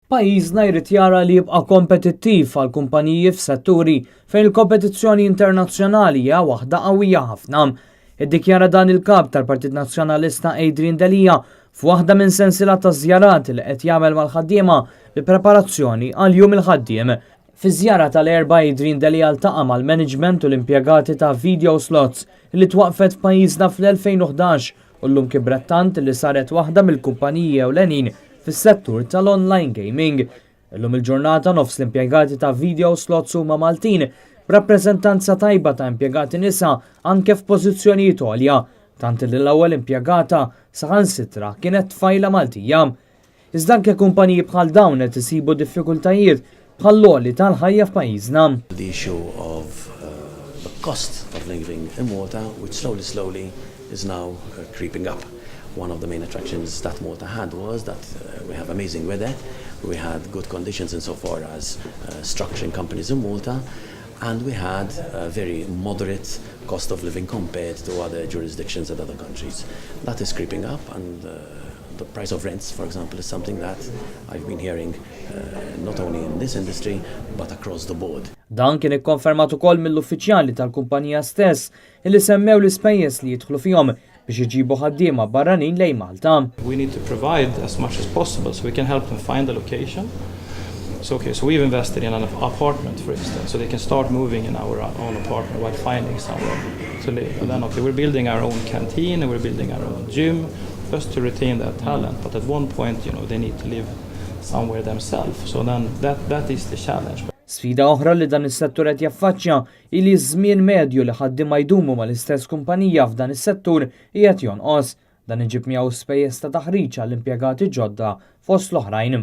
Pajjiżna jrid jara li jibqa' kompetittiv għal kumpaniji f'setturi fejn il-kompetizzjoni internazzjonali hija waħda qawwija ħafna. Iddikjara dan il-kap tal-Partit Nazzjonalista Adrian Delia f'waħda minn sensiela ta' żjarat li qed jagħmel mal-ħaddiema bi preparazzjoni għal Jum il-Ħaddiem. Fi żjara tal-Erbgħa, Adrian Delia ltaqa' mal-management u l-impjegati ta' Video Slots li twaqfet f'pajjiżna fl-2011 u llum kibret tant li saret waħda mill-kumpaniji ewlenin fis-settur tal-online gaming. Illum il-ġurnata nofs l-impjegati ta' Video Slots huma Maltin, b'rappreżentanza tajba ta' impjegati nisa anke f'pożizzjonijiet għolja, tant li l-ewwel impjegata saħansitra kienet tfajla Maltija. Iżda anke kumpaniji bħal dawn qed isibu diffikultajiet bħall-għoli tal-ħajja f'pajjiżna. The issue of the cost of living in Malta, which slowly, slowly is now creeping up. One of the main attractions that Malta had was that we have amazing weather, we had good conditions insofar as structuring companies in Malta, and we had a very moderate cost of living compared to other jurisdictions and other countries. That is creeping up, and the price of rents, for example, is something that I've been hearing not only in this industry but across the board. Dan kien ikkonfermat ukoll mill-uffiċjali tal-kumpanija stess illi semmew l-ispejjeż li jidħlu fihom biex iġibu ħaddiema barranin lejn Malta. We need to provide as much as possible so we can help them find a location. So, okay, so we've invested in an apartment, for instance, so they can start moving in our own apartment while finding somewhere to live. And then, okay, we're building our own canteen and we're building our own gym just to retain that talent. But at one point, they need to live somewhere themselves. So then that is the challenge. Sfida oħra li dan is-settur qed jaffaċċja ili żmien medju li ħaddiema jdumu mal-istess kumpanija f'dan is-settur qiegħed jonqos. Dan iġib miegħu spejjeż ta' taħriġ għall-impjegati ġodda fost l-oħrajn.